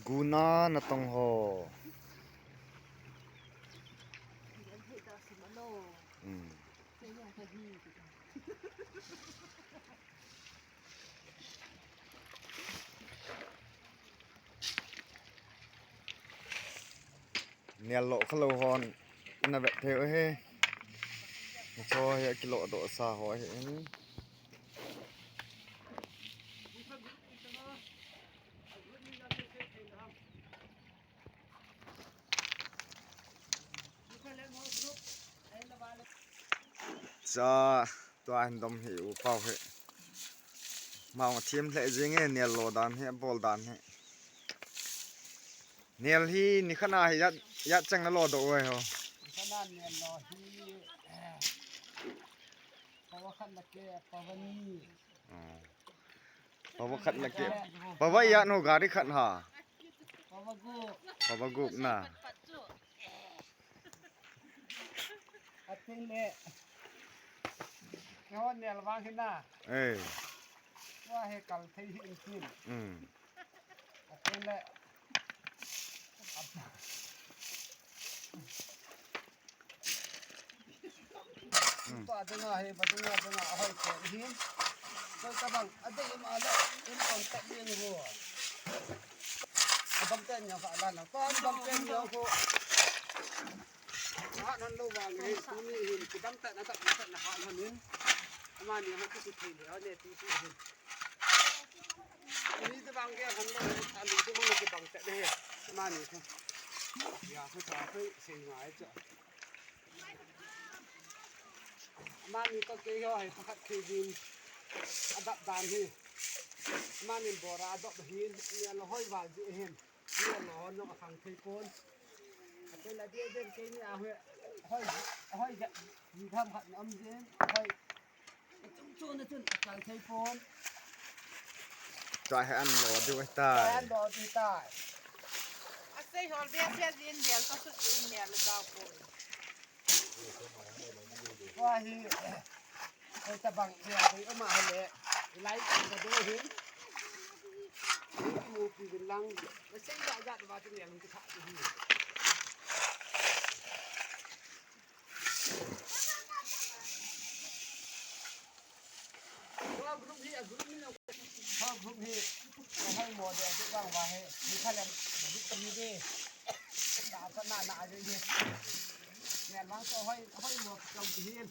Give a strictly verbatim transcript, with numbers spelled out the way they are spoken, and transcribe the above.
Guna natong ho. Hmm. Nel lo kha lo hon na vet thei u hi. Cho hi kilo do sa ho hi. Cha, tua hin dom hi u pau hi. Mau thim le jing e, nel lo dan hi, bol dan hi. Nel hi ni khana hi yat, yat chang na lo do oi ho. Ni khana nel lo hi, eh, pawa khat na ke, pawa ni. Oh. Pawa khat na ke. Pawa ya no gari khat ha. Pawa gup. Pawa gup na. Atin le. Ke ho nel vang hin na. Eh. Wa he kal thei hin tin. Hmm. Atin le. Hmm. Pa dinga he, pa dinga dinga ahoi ke hin. Koi tabang adei ma le, in kon tak ni ni ho. Abang ten ya fa la na. Pa abang ten ya ho. Ha nan lo vang he, tuni hin kidam ta na ta na ha nan hin. Amani ha ki si thei le, ne tu tu hin. Ni te bang ke han lo, a lu te mang ke bang te de. Mani ko. Ya ko ta ko se ngai cha. Mani ko ke yo hai pakhat ke din. Adap dan hi. Mani bora adap hin, ni lo hoi val ji hin. Ni lo no khang thei pon. Ate la de de ke ni a hoi. Hoi, hoi ja. Ni tham khat ni om jin. Hoi. Chung chung na chun akal thei pon. Chua hi an lo diu tai. An lo diu tai. Asei hol be sia jin bel ka sut jin mel ga pon. Wa hi. Koi tabang be koi ama hale. Lai ka do hin. Mu pi bin lang. Asei ja ja ba tin yang ki tha hi. Ho group hi, a group ni lo. Ho group hi, a hoi mo de, a group vang va hi, mi kha lem, group kami de. Da pa na na a de hi. Nel vang so hoi, hoi mo kong ti hi.